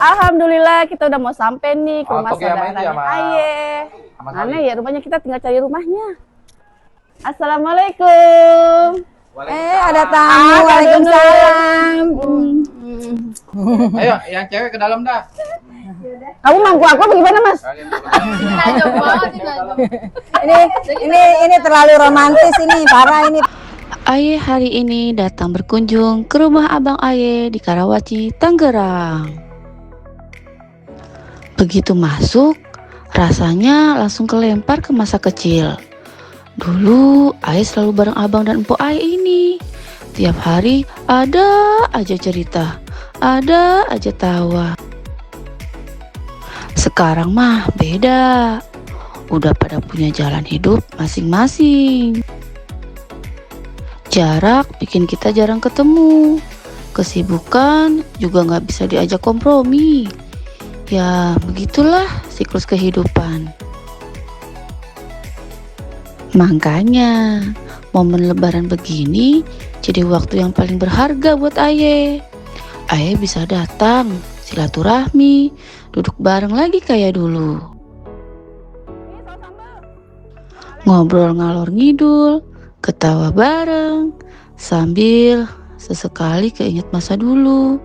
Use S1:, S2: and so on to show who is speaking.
S1: Alhamdulillah kita udah mau sampai nih ke rumah saudaranya
S2: sama
S1: Aye.
S2: Mas
S1: Mana
S2: Ali.
S1: ya rumahnya, kita tinggal cari rumahnya. Assalamualaikum.
S3: Ada tamu. Waalaikumsalam.
S2: Ayo, yang cewek ke dalam dah.
S1: Kamu mangku aku apa gimana, Mas?
S3: Ini terlalu romantis ini, parah ini.
S4: Aye hari ini datang berkunjung ke rumah Abang Aye di Karawaci, Tangerang. Begitu masuk, rasanya langsung kelempar ke masa kecil. Dulu Aye selalu bareng Abang dan Empok Aye ini. Tiap hari ada aja cerita, ada aja tawa. Sekarang mah beda. Udah pada punya jalan hidup masing-masing. Jarak bikin kita jarang ketemu. Kesibukan juga nggak bisa diajak kompromi. Ya begitulah siklus kehidupan. Makanya momen lebaran begini jadi waktu yang paling berharga buat Aye. Aye bisa datang, silaturahmi, duduk bareng lagi kayak dulu. Ngobrol ngalor ngidul, ketawa bareng, sambil sesekali keinget masa dulu.